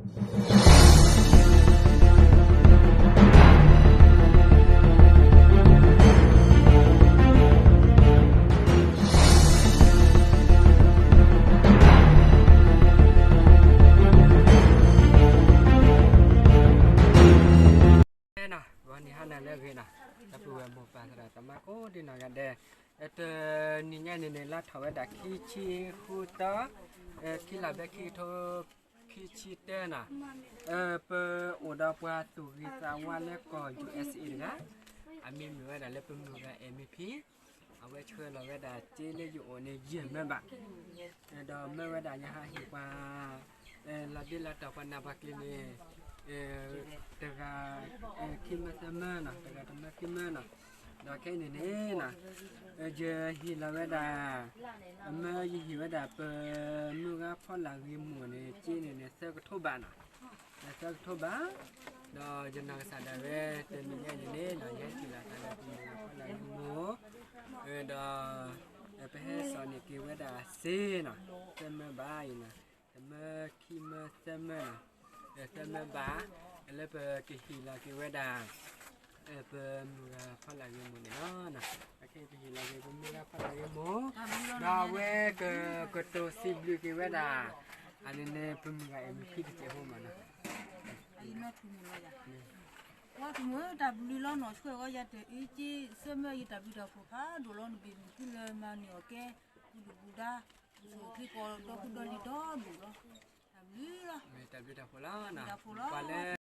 နီၤ ဂီၤနံၤဟါနၤလၢအဂ့ၤနီၤ, ဒီပုၢ်ဝဲၢ်မိၢ်ပၢ်သရၣ်သမါကိးဒံနီၢ်ဂၤဒဲး, တနံၤညါန့ၣ်န့ၣ် လါထီၣ်ဝဲဒၣ်ခံဆံဃုသီ, ခံလါဘဲ ခံကထိခံဆံတၢနီၤ, ပအိၣ်ဒီးပှၤသူၣ်ဂ့ၤသးဝါလၢကီၢ် ယူၣ်အ့စ့ တဂၤ, အမံၤမ့ၢ်ဝဲဒၣ်လၢပမုၢ်ဂၤ အဲၣ်မံၤဖံ, အဝဲဆှၢလီၤဝဲဒၣ်စ့လၢယအိၣ်န့ၣ် ယဲၢ်မၢဘၣ်, ဒီးမၢဝဲဒၣ်ယဟးဟ့ၣ်ပှၤ လီၤဒ့လီၤတီၤပှၤနၢ်ပှၤကျ့ၤန့ၣ် တဂၤ ခံမၢသၢမၢနီၤ, တဂၤတမၢခံမၢနီၤ, ဒီးခဲအံၤန့ၣ်န့ၣ်နီၤ, ယဟ့ၣ်လီၤဝဲဒၣ် အမၢယဟ့ၣ်ဝဲဒၣ်ပမုၢ်ဂၤဖီလာ်ဂ့ၤမိၢ်န့ၣ် စ့န့ၣ်န့ၣ်သၢကထိဘးနီၤ, သၢကထိဘး, ဒီးယနီၢ်ကစၢ်ဒၣ်ဝဲတနံၤညါန့ၣ်န့ၣ်နီၤ ယဟဲဟ့ၣ်လီၤသးလၢပမုၢ်ဂၤဖီလာ်ဂ့ၤမိၢ်, ဒီး ပဟဲစိာ်န့ၢ်က့ၤဝဲဒၣ်စ့နီၤ, သၢမၢဘၣ်အံၤနီၤ, တမၢခံမၢသၢမၢနီၤ, သၢမၢဘၣ်, လၢပကဟ့ၣ်လီၤက့ၤဝဲဒၣ် ပမုၢ်ဂၤဖီလာ်ဂ့ၤမိၢ်န့ၣ်လီၤ. အခဲအံၤပဟ့ၣ်လီၤက့ၤပမုၢ်ဂၤဖီလာ်ဂ့ၤမိၢ်, ဒီးအဝဲကကတိၤစံးဘျုးက့ၤဝဲဒၣ် အန့ၣ်န့ၣ် ပမုၢ်ဂၤအဲၣ်မံၤဖံတစဲးဖိမးနီၤ, ဝဲကမုၢ်တၢ်ဘျုးလီၤနီၤ ဆှၢဂီၤယၤတအုက့ သၢမၢယတၢ်ဘျုးတၢ်ဖှိၣ်ဖးဒိၣ်လီၤ နဘ့ၣ်နဖုလၢမၤန့ၢ်အီၤကဲ ပူၤဒုၣ်ပူၤဒါ ပူၤစိာ်ချ့ကီးဒီပုၢ်ဒီလံၤဒီဒူၣ်လီၤ, တၢ်ဘျုးလီၤ, တၢ်ဘျုးတၢ်ဖှိၣ်လီၤ, တၢ်ဘျုးတၢ်ဖှိၣ်လီၤ, ပှၤလၢ